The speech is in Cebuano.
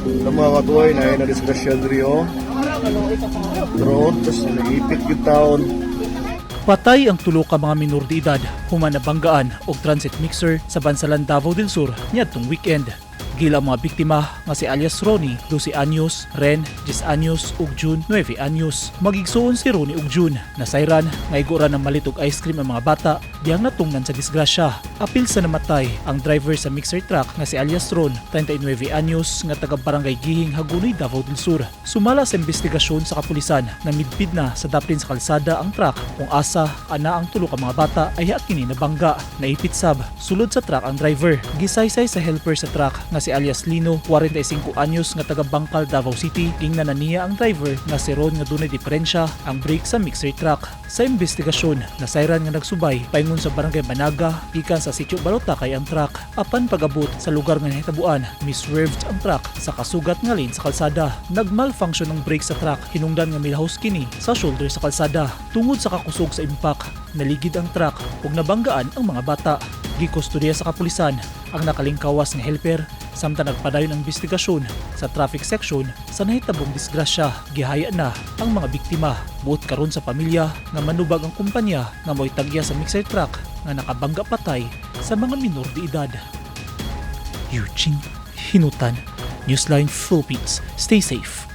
Sa mga katuoy na na disgrasya diri oh. Pero tas naipit yung taon. Patay ang tulo ka mga minor de edad human nabanggaan og transit mixer sa Bansalan, Davao del Sur niadtong weekend. Gila ang mga biktima nga si alias Ronnie, 12 anyos, Ren, 10 anyos ug June, 9 anyos. Magigsuon si Ronnie ug June. Nasayran nga igora ng malit og ice cream ang mga bata dihang natungnan sa disgrasya. Apil sa namatay ang driver sa mixer truck nga si alias Ron, 39 anyos, nga taga Barangay Gihing, Hagonoy, Davao del Sur. Sumala sa investigasyon sa kapulisan, namidbid na sa daplin sa kalsada ang truck kung asa ana ang tulo ka mga bata ay kini nabangga. Naipit sab sulod sa truck ang driver. Gisaysay sa helper sa truck nga si alias Lino, 45 anyos, nga taga Bangkal, Davao City. Gingnan na niya ang driver nga si Ron nga dunay diferensya ang brake sa mixer truck. Sa investigasyon, nasayran nga nagsubay paingon sa Barangay Managa gikan sa Sitio Balutakay ang truck. Apan pag-abot sa lugar nga nahitabuan, miswerved ang truck sa kasugat nga lane sa kalsada. Nagmalfunction ang brake sa truck, hinungdan nga milahos kini sa shoulder sa kalsada. Tungod sa kakusog sa impact, naligid ang truck ug nabanggaan ang mga bata. Gikustodiya sa kapulisan ang nakalingkawas nga helper samtang nagpadayon ang investigasyon sa traffic section sa nahitabong disgrasya. Gihaya na ang mga biktima. Buot karon sa pamilya nga manubag ang kumpanya nga mo'y tagya sa mixer truck nga nakabangga patay sa mga minor de edad. Eugene Hinutan, Newsline Philippines. Stay safe.